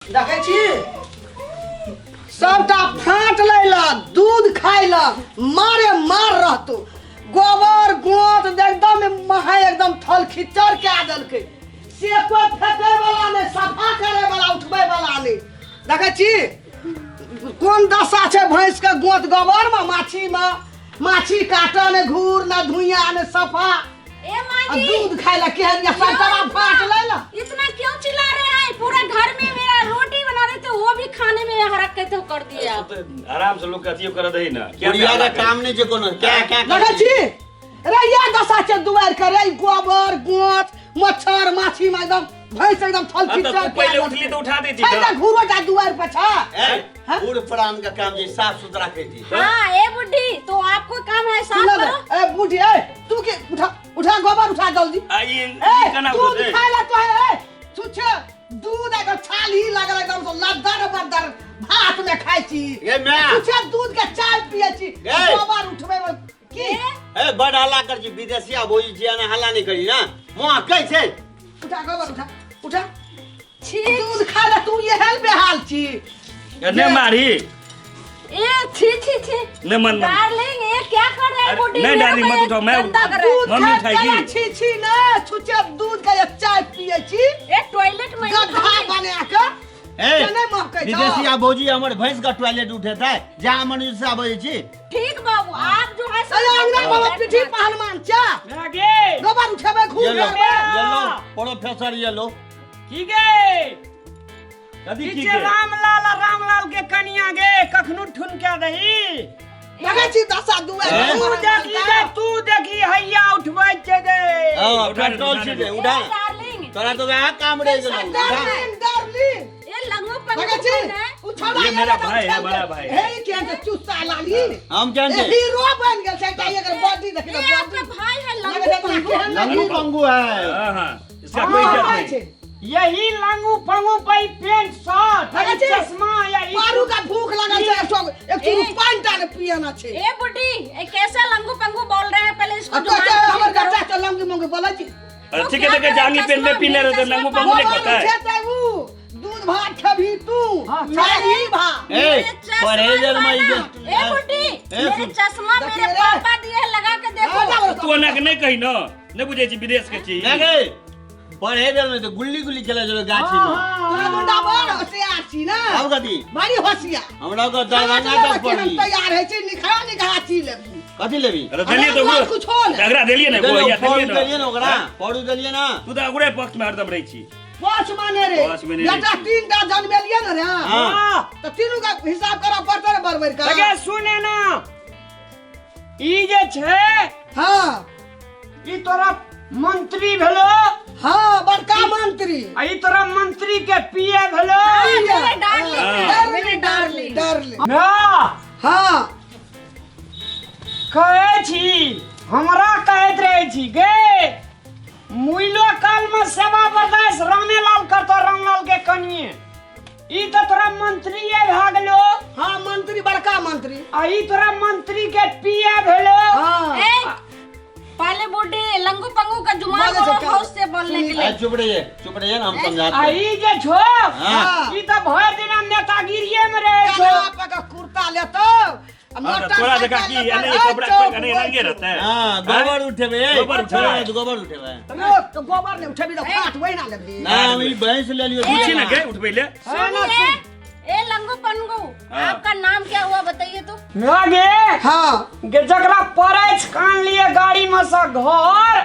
देखै छी सबटा फाँट लै ला दूध खाइ ला मारे मार रहतो गोबर गोंत एकदम महा एकदम थल खिचड़ के देलकै से कोई फेंके वाला नहीं सफा करे वाला उठबै वाला नहीं देखै छी कोन दशा छै भैंस के गोंत गोबर में माछी में माछी काटऽ ने घूर ना धुइया ने सफा ए माँ आ जी दूध खाय ला केहन या सबटा फाट लै ला इतना क्यों चिल्ला रहे हैं पूरा घर में मेरा रोटी बना रहे थे वो भी खाने में हरकत तो कर दिया आप आराम से लोग अथियो करत है ना क्या बुढ़िया के काम नहीं छै कोनो क्या क्या देखै छी रे या दशा छै दुआर के रे गोबर गोंत मच्छर माछी में एकदम भैंस एकदम थल हाँ, तो खिचड़ तू पहले उठली तो उठा देती छै ना। त घूरो जा दुआर पर छ ए हाँ? बूढ़ पुरान का काम जे साफ सुथरा के थी हाँ ए बुढ़ी तो आपको काम है साफ सुन करो ए बूढ़ी ए तू के उठा उठा गोबर उठा जल्दी आ ये ए ये केना दूध उठतै? खाय ला तो है ए छुछे दूध अगर छाली लागल एकदम से लद्दर बद्दर भात में खाय छी ए मैं छुछे दूध के चाय पिए छी ए। गोबर उठबै में की ए बड़ हल्ला कर छी विदेशिया भोजी छी एना हल्ला नहीं करी ना मुँह कै छै उठा गोबर उठा उठा छी दूध खा ले तू ये हेल बेहाल छी ए, नहीं मारी ए छी छी छी नहीं मन मन डार्लिंग ये क्या कर रहे हैं अरे, बुढ़ी नहीं, मेरे डार्लिंग, को मत ये उठाओ, मैं गंदा कर रहे हैं। दूध मम्मी खा उठाएगी। केना छी छी ना छुछे दूध के चाय पिए छी ए टॉयलेट में गधा बना के ए केना महकै छौ? विदेशिया भौजी हमर भैंस का टॉयलेट उठेतै जा मन से आबै छी ठीक बाबू आप जो है अरे अंगना बाबा पीठी पहलवान चा गे गोबर उठेबै खूब येलो करबै। येलो प्रोफेसर येलो की गे कथी की की छै के रामलाल आ रामलाल के कनिया गे कखनो ठुनका दही देखै छी दशा दुआर ए? तू देखी गे तू देखी हैया उठबै छै गे हां उठा दे, पेट्रोल उठा छी दे। रे उठा डार्लिंग तोरा तो वह काम रह गेलौ उठा डार्लिंग डार्लिंग ये लंगू पंगू देखै छी कौन है उ छौड़ा ये मेरा भाई है, बड़ा भाई है। हे केहन छै चुस्सा लाली हम केहन ए छै हीरो बन गेल छै एकटा एकर बॉडी देखी ये आपका बॉडी भाई है लंगू लगे पंगू केहन लंगू पंगू है हाँ हाँ इसका कोई हाँ, इज्जत हाँ, नहीं छै यही लंगू पंगू पे पेंट शर्ट देखै छी? चश्मा या ई- पारू का भूख लगल छै एक सौ एक सौ ए। पानि टा ने पियाना छै ए बुढ़ी ये कैसे लंगू पंगू बोल रहे हैं पहले इसको आ कहै छै जुबान हमर ठीक करो। बच्चा के लंगी मंगी बोलै छी अरे ठीक है देखे जांगी पेन में पीने रहते नंगू पंगू नहीं गोबर खाता है उठेतै उ दूध भात खेबही तू हाँ, चाही भात ए मेरे चश्मा परहेजर में जो है ई ना, ए बुढ़ी ए, मेरे सुन। चश्मा देखिए मेरे रे। पापा दिए हैं, लगा के देखो हाँ, तू ओना के नहीं कही ना नहीं बुझे छी विदेश के छी नहीं गे परहेजर में तो गुल्ली गुल्ली खेले जो गाछी में तोरा गुंडा बड़ होशियार छी ना आब कथी बड़ी होशियार हमरा के दरभंगा तक केहन पड़ी तैयार होइ छै निखरा निखरा छी लेबही कथी लेबी अरे देलिए तो हमरा ओकरो कुछो नहि। अगरा देलिए ने देलियै, गोया फड़ू देलिए देलियै ने ने ओकरा फड़ू देलियै ना तू तो अगुरे पक्ष में हरदम रहै छी पाँच माने रे पाँच माने रे। बेटा तीन टा जन्मेलियै ने रे हाँ। हाँ, तऽ तीनू का हिसाब करऽ पड़तै ने बरबरि का लगे सुने ना ई जे छै हाँ ई तोरा मंत्री भेलो हाँ बड़का मंत्री आ ई तोरा मंत्री के पीए भेलो मेरे डार्लिंग है, डार्लिंग मेरे डार्लिंग डार्लिंग डार्लिंग ना हाँ कहै छी हमरा कहैत रहै छी गे मुइलो काल में सेवा बर्दाश्त रामेलाल करतो रामलाल के कनिए ई तऽ तोरा मंत्रीए भए गेलो हाँ मंत्री बड़का मंत्री आ ई तोरा मंत्री के पीए भेलो हाँ ए पहले बूढ़े लंगू पंगू का जुमान बोले बोलो सरकार। होश से बोलने के लिए चुप रहिए, चुप रहिए ना, हम समझाते आ हैं। ई जे छो हाँ। ई तऽ भरि दिना नेतागिरिए में रहे छो कन्हा पर के कुर्ता लेतो आ हाँ, तो तोरा देखा मोटरसाइकिल कि लेतो, यानी आ, कपड़ा चौक कने रंगे रहता है हाँ, गोबर उठेबे गोबर उठेबै। तो गोबर उठेबे रोक तो गोबर नहीं उठेबी तो फाट वही ना लेबही ना हम ई भैंस ले लियो पूछी ना के उठबै ले सुनिए ए लंगू पंगू हाँ। आपका नाम क्या हुआ बताइए तो ना गे हाँ गे जकरा पड़ै कान लिए गाड़ी में से घर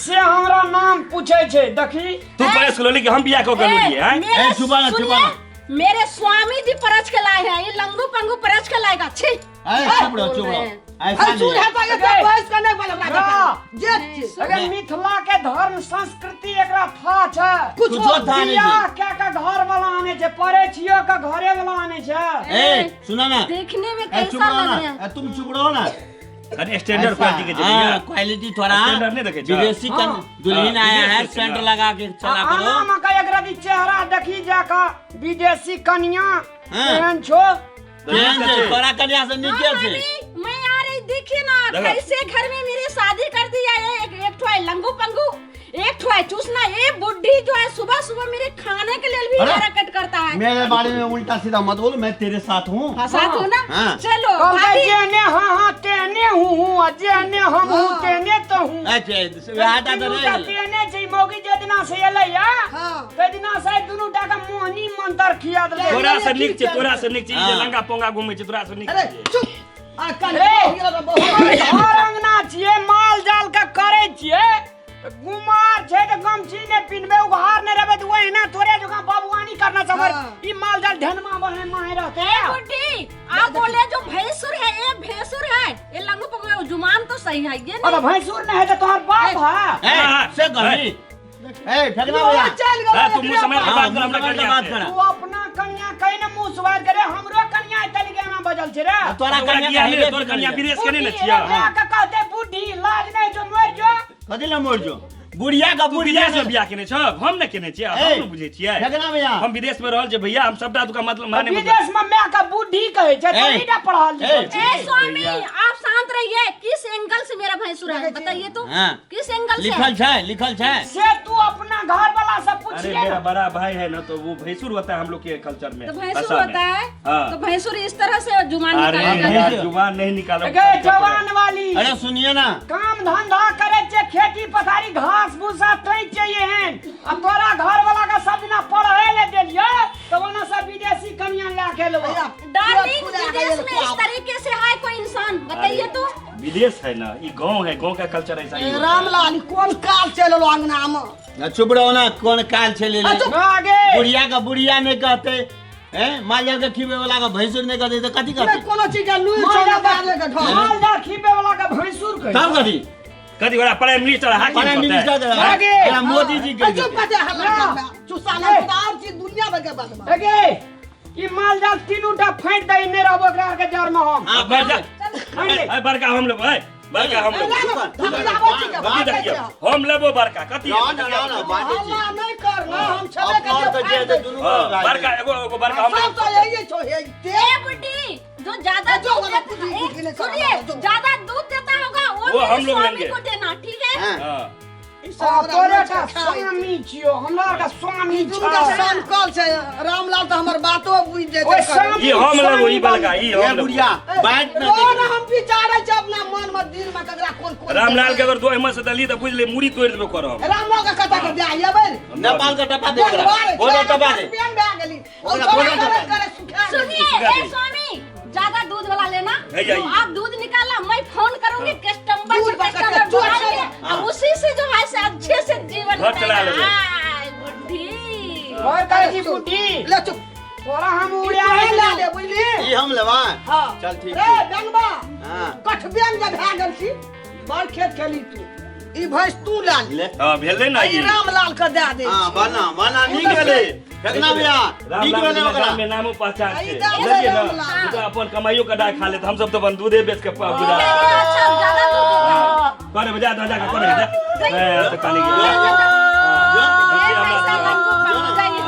से हमरा नाम पूछै छै देखी तू परेश लोली कि हम बियाह कऽ के लोली हैं मेरे ए, छुपा ना, छुपा सुनिए, मेरे स्वामी जी परच के लाए हैं ये लंगू पंगू परच के लाएगा छी ए चुप रहो, बोल चुप रहे रहो। हैं। ऐसा अरे सुन नहीं है तो ये अरे। बहस करने वाला हमरा हाँ। जे छी अगर मिथिला के धर्म संस्कृति एकरा था छै कुछो कुछो था नहीं बियाह छै। के के घर वाला आने छै पड़े छियो के घरे वाला आने छै ए सुना ना देखने में ए कैसा चुप रहो लग ना रहा है ए तुम चुप रहो ना कनी स्टैंडर्ड ऐसा, क्वालिटी के हाँ, चाहिए क्वालिटी थोड़ा स्टैंडर्ड नहीं देखे छा। विदेशी हाँ। कन दुल्हन हाँ, आया है विदेशी सेंट हाँ। लगा के चला करो आना में का एकरा दी चेहरा देखी जा का विदेशी कनिया हाँ। केहन छो केहन छै तोरा कन्या से हाँ, नीके छै भाभी, मैं आ रही देखिए ना देखो। कैसे घर में मेरी शादी कर दिया है एक एक ठो है लंगू पंगू एक ठो है चूसना। ये बुढ़ी जो है सुबह सुबह मेरे खाने के लिए भी अरे! हरकत करता है। मेरे बारे में उल्टा सीधा मत बोलो, मैं तेरे साथ हूँ। हाँ, साथ हो ना? हाँ। चलो कहलकै भाभी। जेने हाँ हाँ तेने हूँ हूँ आ जेने हम हूँ हाँ। तेने तो हूँ। अच्छा, वएह टा तऽ दुनू रहि टा गेलै। तेने छै, मौगी जे दिना से एलै या हाँ। तै दिना से दुनू टा के मोहनी मंतर खिया देलै। तोरा से नीक छै, तोरा से नीक छै। ई जे हाँ। लंगा पोंगा घूमै छै, तोरा से नीक अरे छै। चुप आ कन रे। घर अंगना छियै, माल जाल के करै छियै, गुमार छै तऽ गमछी नहि पिन्हबै, उघार नहि रहबै तऽ ओहिना तोरे जकाँ बबुआनी करना छै हमर। हाँ। ई माल जाल ढनमा बहे माहे रहतै। ए बुढ़ी, आप बोले जो भैंसुर है, ये भैंसुर है, ये लंगू पकड़े जुमान तो सही है ये अरे नहीं। भैंसुर नहीं है तो तोहर बाप है। ए, से कहली। ए, फेकना भैया। चल गेल। हाँ, तू मुँह सम्हारि के हाँ, बात कर, मुँह हमरा सम्हारि के कनिया बात से। कर। तू अपना कन्या कहीं ने मुंह सुवार करे, हमरो कन्या एतै गाना बजल छै रे। तोरा तोरा कन्या किया के नहि? तोर कन्या विदेश के नहि ने छियै? माय के कहते बुढ़ी लाज नहीं जो मर जो। कथी लए मरि जो? बुढ़िया के तू बुढ़िया विदेश में बियाह केने छह, हम ने केने छियै, हम ने बुझै छियै। फेकना भैया। हम विदेश में रहल छियै भैया, हम सबटा तुका मतलब माने मतलब। विदेश में माय के बुढ़ी कहै छै, ए। तोरी ना पढ़ल लिखल ए। ए स्वामी, आप शांत रहिए। किस एंगल से मेरा भैंसुर है बताइए तो? हाँ। किस एंगल से? लिखल छै, लिखल छै। से तू अपना घर वाला से अरे पूछिए मेरा ना। बड़ा भाई है ना, तो वो भैंसुर होता है हम लोग के कल्चर में, तो भैंसुर भाषा में। होता है? हाँ। तो भैंसुर इस तरह से जुमान अरे निकाला जाता है। यार, जुबान नहीं निकालो। गे जवान वाली। अरे सुनिए ना, काम धंधा करे छे, खेती पथारी घास भूसा तै चाहिए हन। आ तोरा घर वाला का सब दिना पढ़े ले देलिए तो ओना सब विदेशी कन्या ला के लेबो। डार्लिंग, विदेश में इस तरीके से है कोई इंसान बताइए तो? विदेश है ना, ये गांव है, गांव का कल्चर ऐसा ही होता है। रामलाल, ई कोन काल चलि एलो अंगना में? ना चुप रहो ना, कोन काल छै ले ले। चुप। आगे बुढ़िया के बुढ़िया नहीं कहते, हैं, माल जाल के खिबे वाला के भैंसुर नहीं कहते तो कथी नहि कहते? कोनो चीज के लूरि छौ ने बाजै के ढंग। माल जाल खिबे वाला का भैंसुर कहे। तब कथी? कथी वाला प्राइम मिनिस्टर हाकिम प्राइम कहते? मिनिस्टर के आगे। एकरा मोदी जी के आ, चुप कते हल्ला करबे चुसा ना ए। तो और चीज दुनिया भर के बात बा। आगे ई माल जाल तीनू टा फांट दई, नहीं रहबो एकरा आर के जड़ में हम। हाँ, मर जा। फांट दे। ए, बड़का हम लेबो, ए, बड़का हम लेबो। धमकाबै छी के कथी बात देखियौ? छै। हम लेबो बड़का, कथी? ना ना ना ना बाटे छी। हल्ला नहि कर ना, हम छेबे अपना करियै, के जे फाड़ि हेतै दै। दुनू हाँ, गोरा बड़का एगो एगो बड़का हम सब लेबो। तो यही छौ हे ते। ए बुढ़ी, जो ज्यादा जो दूध वाला देता बुढ़ी है, बुढ़ी ने कहा, सुनिए, जो। ज्यादा दूध देता होगा वो वो मेरे हम लोग स्वामी लेंगे। को देना, ठीक है? हाँ। हाँ। ई सब आ, हमरा तोरे नहि का छै खाइ। स्वामी छियो, हमरा आर का स्वामी दुनू का छौ। सनकल छै। रामलाल तऽ हमर बातो बुझि जाइ ओए छै। स्वामी, ई हम लेबो, ई स्वामी बड़का, ई ये हम लेबो। बुढ़िया बात ना रोज हम विचारै छै अपना मन में दिल में ककरा कोन कोन। रामलाल के अगर दो हिम्मत से दली तऽ बुझ ले मुड़ी तोड़ि देबो करब। रामलाल के कतऽ के दे एबै? नेपाल के टपा दे ओकरा। बोलो टपा दे। पेन भए गेली। ओकरा बोलो टपा दे। करे सुखा गेली। सुनिए ए स्वामी, ज्यादा दूध वाला लेना, है तो यही। आप दूध निकालना, मैं फोन करूंगी कस्टमर दूध से, पकड़ के कस्टमर चोर बुलाएंगे से। और उसी से जो है से अच्छे से जीवन घर चला बिताएगा। लेंगे। आय, बुढ़ी। और करे छी बुढ़ी। ले चुप। तोरा हम ई उड़िया तोहे लए ले बुझली। ई हम लेबा। हाँ। चल ठीक रे छै। बेंगबा, हाँ। कठबेंग जे भए गेल छी, बड़ खेत खेली तू। ई भैंस तू लए ले। ले। हाँ, भेलै ना ई ई। रामलाल के दए दे। हाँ, बना बना नीक भेलै फेकना भैया, नीक रामलाल भेलै के ओकरा। गाम में नामो पहचान ई छै, दए दे बुझलियै ना? रामलाल। ओ तऽ अपन कमाइयो कटा खा लेत, हम सब तऽ अपन दूधे बेच के गुजारा। अच्छा, ज्यादा दूध देता है। करे बजा दो जा के करे जा। ए तऽ काली गेल। ए, पैसा लंगू पहुंच जाइए।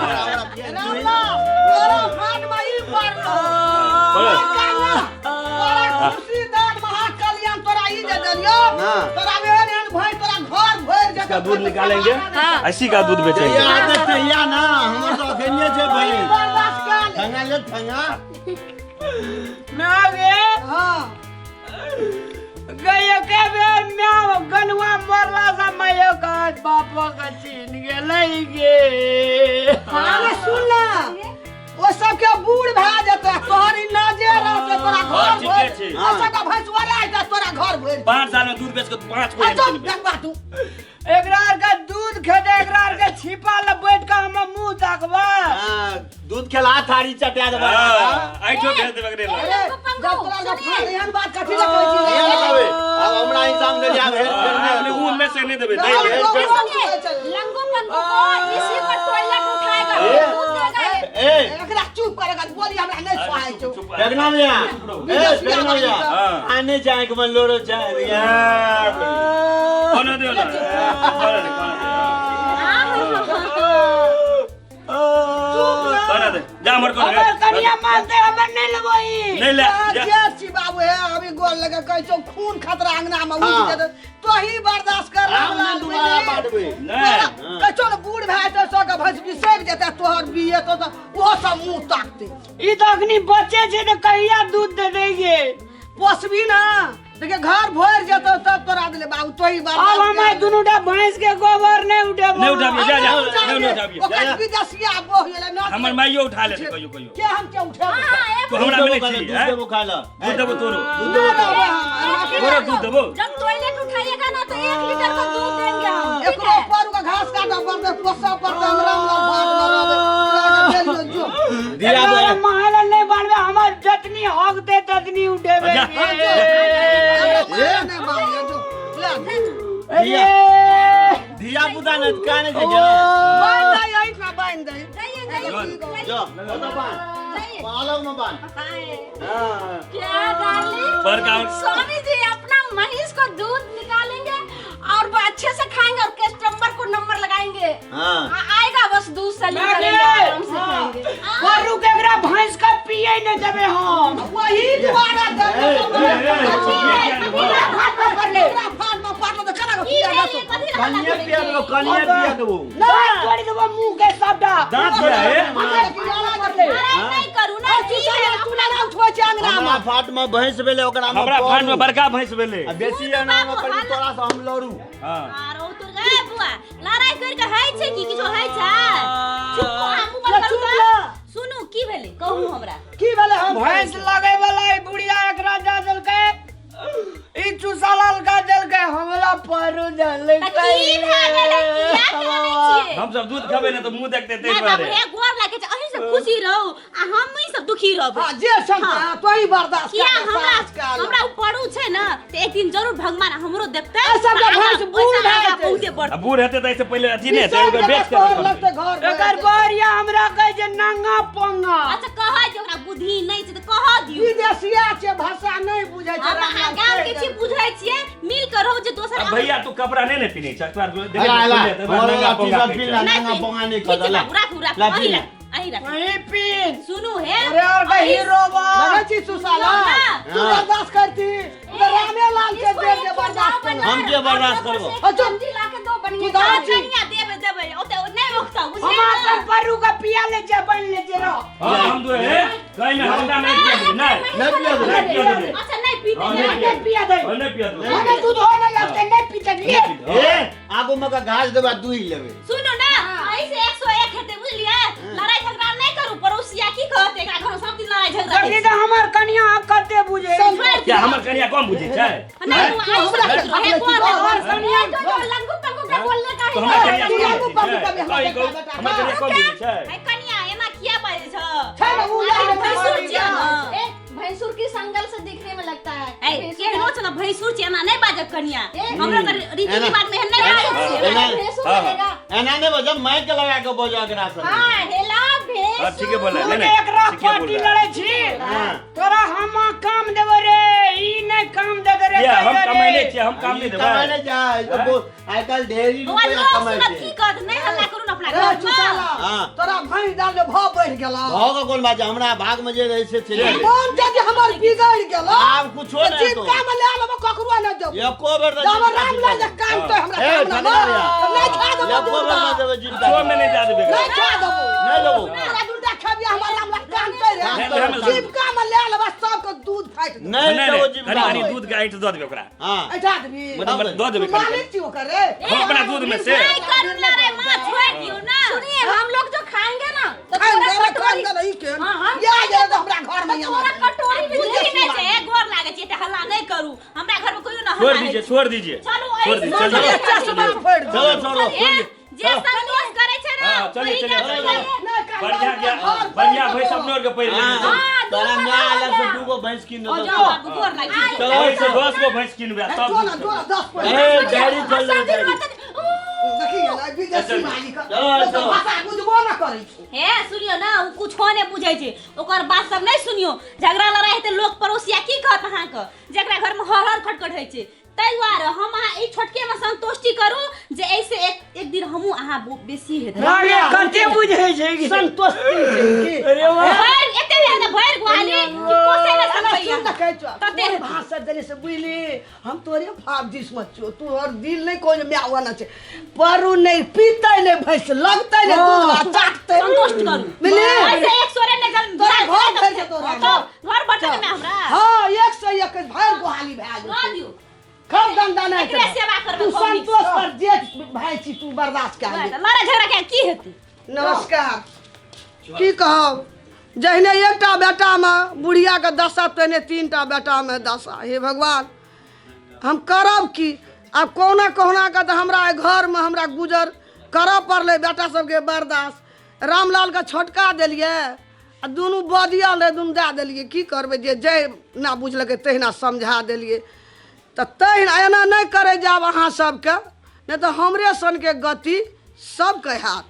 रामलाल, तोरा हाथ में ई पड़लो। बोलो। तोरा खुशी दान महाकल्याण तोरा ई जे देलियौ, ना। तोरा एहन एहन भैंस तोरा घर भरि जेतौ। इसका दूध निकालेंगे, हाँ। ऐसी का दूध बेचेंगे। जहिया आदत तहिया ना, हमर तऽ अखनिये छै भाई। बर्दाश्त कए ले। ठंगा ले ठंगा। ना गे। हाँ। गयो के बेर म्याव गनुआ मरला से मायो का बापो का छीन गेलै गे। अरे सुन ना, ओ सबके बूढ़ भए जेतै, तोहर ई नजर रहतै तोरा हाँ, घर ठीके भरि। छै। ओ सबके भैंसुआरे आइ तोरा घर भरि। 5 साल में दूध बेच के 5 गो आ चुप किनबै। बेंगबा तू। एकरा आर के दूध खेते, एकरा आर के छिपा ले बैठ के हम मुंह ताकबै। हाँ, दूध खेला थारी चटा देबै। हाँ, ऐठो भेज देबै रे। ए, अरे लंगू पंगू, जब तोरा जब सुनिए। एहन बात कथी लए कहै छी? ए, आब हमरा हिसाब में आब हेर फेर नहि अपने हेतौ। ऊन में से नहीं देबै, ना, दे दे। लोग ए, सब सुनिए, सुनै छै। लंगू पंगू को इसी को टॉयलेट उठाएगा, दूध देगा ये। ए, एकरा चुप करेगा बोली हमरा नहि सुहाय छौ। चुप। फेकना भैया, ए, फेकना भैया। हाँ। आने जाए के मन लोड़ो जाए यार। कोनो दियो ना, कोनो दे, कोनो दे। हाँ, हाँ, हाँ, हाँ। कोनो दे। जा हमर कर हमर कनिया मानते हमर नहीं लेबो ई नहीं ले जा। जे छी बाबू हे अभी गोल लगे कहै छौ खून खतरा अंगना में उठ हाँ। जेतै तोही बर्दाश्त कर हम नहि दुबारा बाँटबै। नहीं कहै छौ ने बूढ़ भए जेतै सबके भैंस बिसरि जेतै तोहर बिये तो ओहो सब मुँह ताकतै ई तऽ अखनी बच्चे छै तऽ कहिया दूध दे देंगे पोसबी ना देखिए घर भरि जेतौ तब तोरा देले बाबू तोही अब हम दुनू टा भैंस के गोबर नहीं उठेबो नहीं उठाबिए जा जा नहीं नहीं उठाबिए ओकर विदेशिया बोह गेलै ना हमर माइयो उठा लेते कहियो कहियो के हम के उठेबै तू हमरा दूध मिलै देबो छी दूध हैं? देबो खाय लए दूध देबो तोरो दूध देबो ना, ना, तोरो दूध देबो जब टॉयलेट उठाइएगा ना तो 1 लीटर का दूध देंगे हम ठीक एकरो है पर का घास काटऽ पड़तै पोसऽ पड़तै हमरा हमरा भात बनाबै तोरा के देलियौ जो दिया एकरा दे। महल नहीं बनबे हमर जतनी हक दे ततनी उठेबे जा। हमरा माया नहि बाबू जो ले अरे धिया पुता ने काने छै बान्हि दै एहिठाम बान्हि दै जाइए जाइए जो ओतऽ बान्ह जाइए पालक में बान्ह हाय। हाँ। क्या डार्लिंग बड़का स्वामी जी अपना महीष को दूध निकालेंगे और वो अच्छे से खाएंगे और कस्टमर को नंबर लगाएंगे हाँ। आएगा बस दूध सेलिंग करेंगे आराम से खाएंगे बरू के एकरा भैंस का पिए नहीं देबे हम वही दुआरे की भेल कथी ला हल्ला कनिए करै पिया छी? देबो कनिए पिया देबो दांत तोड़ देबो मुंह के सबटा दांत दिया है अरे नहीं करू ना की भेल अपना हमरा फाट में भैंस भेलै ओकरा में हमरा फाट में बड़का भैंस भेलै आ बेसी अना में पड़ी तोरा से हम लड़ू हां आरो तोर गए बुआ लड़ाई कर के है छै की किछो है छै चुप अहाँ मुंह बंद करू तऽ। सुनू की भेलै कहू हमरा की भेलै हम भैंस लगे वाला ई बुढ़िया एकरा जा देलकै ई चूसा का देलकै हमरा परू देलकै तऽ की भए गेलै किया कानै छियै हम सब दूध खेबै ने तऽ मुंह देखते नहि ताहि बाबू दुआरे हे गोर लागे छै अहीं सब खुशी रहू आ हम ही सब दुखी रहबै हाँ, जे क्षमता तोही बर्दाश्त किया कर, हमरा बर्दाश्त कर। हमरा ऊपरू छै ने तऽ एक दिन जरूर भगवान हमरो देखतै ऐ सबके आगाँ- भैंस बूढ़ ओहिसँ भए आगाँ जेतै। बहुते बढ़तै आ बूढ़ हेतै तऽ एहिसँ पहिले अथी नहि हेतै बिसरि ओकर जेतै, बेच के तोहर लगतै घर भरि एकर जेतै। गोरिया हमरा कहै छै नंगा पंगा अच्छा कहै जे ओकरा बुद्धि नहि छै तऽ कह दियौ विदेशिया छै भाषा नहि बुझै छै हम अहाँ गाम के छी बुझै छियै मिल के रहू जे दोसर अब भैया तू कपड़ा नहीं ने पीने छ तोरा ला ला हमरा ला टी-शर्ट पिन्ह ला नहि नंगा पीन। पोंगा नहीं ठीक छै कर ला बाबू, राखू राखू ला अहीं पीन। राखू अहीं राखू वहीं पीन सुनू हे अरे और का हीरो बा लगै छी सुशाला तू हाँ। बर्दाश्त करती तो रामे लाल के इसको देख एक के ठो बर्दाश्त दाव कर हम के बर्दाश्त करबो? अच्छा। सब्जी ला के दो तू बढ़िया दाव छी। कनिया देबै देबै ओते नहि रोकता हम बुझलियै अपन परू का पिया ले जे बन ले जे रहो हां हम दो है कहीं ना हमरा नहीं पिया देबै नहीं नहीं पिया देबै। नहीं पिया देबै अच्छा नहीं पीते हाँ, नहीं नहीं नहीं पिया दे हाँ, नहीं पिया देबै हमें दूध होने लगते नहीं पीते लिए ए आगू में का घास देबा दुहि लेबै सुनू ना ऐसे 101 हेतै बुझलियै लड़ाई झगड़ा नहीं करू पड़ोसिया की कहते एकरा घर में सब दिन लड़ाई झगड़ा देखी तो हमर कनिया कते बुझे होइ छै। क्या हमर कनिया कम बुझै छै नहीं तू आई हमरा सब के हे कोन और कनिया तो लंगू पंगू के बोलने का तो है हमर कनिया तू कम लागू बुझै पाबू छै कभी हमरा कहीं कहू, बेटा, हमर कनिया कम बुझै छै है कनिया एना किया बाजै छ छै ने, उ अरे यार भैंसुर छियै ने ए भैंसुर की संगल से दिखने में लगता है ए केहनो छ ने भैंसुर छियै एना नहीं बाजब कनिया ए, हमरा के रीति रिवाज में एहन नहीं बाजै छियै एना भैंसुर हाँ, लगेगा एना नहि बजब माइक लगा के बजो एकरा से हाँ हेला हां भैंसुर ठीक है बोला तू नहीं ने नहीं एकरा ठीक है बोल पार्टी रहा है। लड़े छी हाँ। तोरा हम काम देबो रे ई नहीं काम देबे रे किया हम कहियो रे। कमाइले छियै हम काम नहीं देबै कमाइ नहि जाइ तो आइ काल्हि ढेरी बौआ रुपया लोग कमाइ सुनत छै की कहत नहीं हल्ला करू ने अपना रे घर में सुशाला हाँ। तोरा भैंस डाल दे भाव बढ़ गेला भाव के कोन बात छै हमरा भाग में जे रहै से चलि गेलै। मन छै जे हमर बिगड़ गेला आब कुछो तऽ नहि हेतौ। जीविका में ले लेबो ककरो नहि देबो एको बेर तऽ जब जीविका राम लाल जे काम तो हमरा ए, सामने झगड़ा भैया। नहि खा देबो एको दूध बेर नहि देबै जीविका कुछो में नहीं जा देबै नहि खा देबो नहि देबो तोरा दूध खेबिया हमर राम लाल काम तो रे नहीं, नहीं, जीविका में ले लेबो सबके दूध फाटि देबो नहि नहीं देबो नहीं जीविका कनी कनी दूध के ऐंठ दऽ देबै ओकरा हाँ ऐठा देबी मतलब दऽ देबै तू कनी मालिक छी ओकर रे हम अपना दूध में से नहीं करू लड़ाई माँ छोड़ दियौ ना सुनिए हम लोग जो खाएंगे ना तो खान थोड़ा देला खान कटोरी देला ई के हाँ, हम या जे तो हमरा घर में थोड़ा यहाँ कटोरी भी बुद्धि नहि छै गोर लागै छै एते हल्ला नहीं करू हमरा घर में कोइयो ना छोड़ हल्ला दीजिए होइ छै। छोड़ दीजिए चलू छोड़ ऐसे दीजिए चलिए चश्मा फोड़ि दे चलो छोड़ो ए, जे संतोष करै छै ना हाँ, चलिए, वही चलिए, के चलिए। चलिए। बढ़िया गया बढ़िया भैंस अपने और के पहिर लेने हाँ, हाँ, तोरा दूध माय बना अलग से लिया। दूगो भैंस कीन जाओ देतौ बाबू गोर लागि छै। चलो ओहिसँ 10 गो भैंस किनबै तब जो ना जो ना 10 ए पैसा डायरी चल सब ले दिन डायरी रोते- ऊ, देखी गेलै विदेशी मालिक चलो, तो चलो। भाषा बुझबो ना करै छै हे सुनियो ना उ कुछो नहि बुझै छै ओकर बात सब नहि सुनियो झगड़ा लड़ाई हेतै लोक पड़ोसिया की कहत अहाँके जकरा घरमे हर हर खटखट होइ छै ताहि दुआरे हम अहाँ एहि छोटके में संतुष्टि करू जे एहिसे एक एक दिन हमहूँ अहाँ बेसी हेतै। अरे कते बुझै छै कि? संतुष्टि छै की? अरे वाह। भरि एते भेल ने भरि गुहाली कि पोसै नहि अरे सकैया। सुन तऽ कहै छौ, तते कोन भाषा देले से बुझली हम तोरे भाव दिस में छौ तोहर दिल नहीं कोई माय होना छै परू नहीं पीते नहीं भैंस लगते नहीं दूध आ चाटते संतुष्ट करू। बुझली ऐसे एक सोरे में जल तोरा घर भरि जेतौ रे। तो घर भरतै ने हमरा। हाँ 101 भरि गोहाली भए दऽ जेतौ दियौ। खूब गंदा नहीं एकरे सेवा करबै तू खूब नीक। संतोष पर जे भाई छी तू बर्दाश्त कर ले। लड़ाइ झगड़ा के की हेतै? नमस्कार की कहब जहिने एकटा बेटामे बुढ़ियाके दशा तेहने तीनटा बेटामे दशा। हे भगवान हम करब की? आब कहुना कहुना के तऽ हमरा एहि घरमे हमरा गुजर करऽ पड़लै बेटा सबके बर्दाश्त। रामलालके छोटका देलियै आ दुनू बदियल रहै दुनू दए देलियै। की करबै जे जहिना बुझलकै तहिना समझा देलियै। तऽ तहिना एना नहि करै जायब अहाँ सबके, नहि तऽ हमरे सनके गति सबके हैत।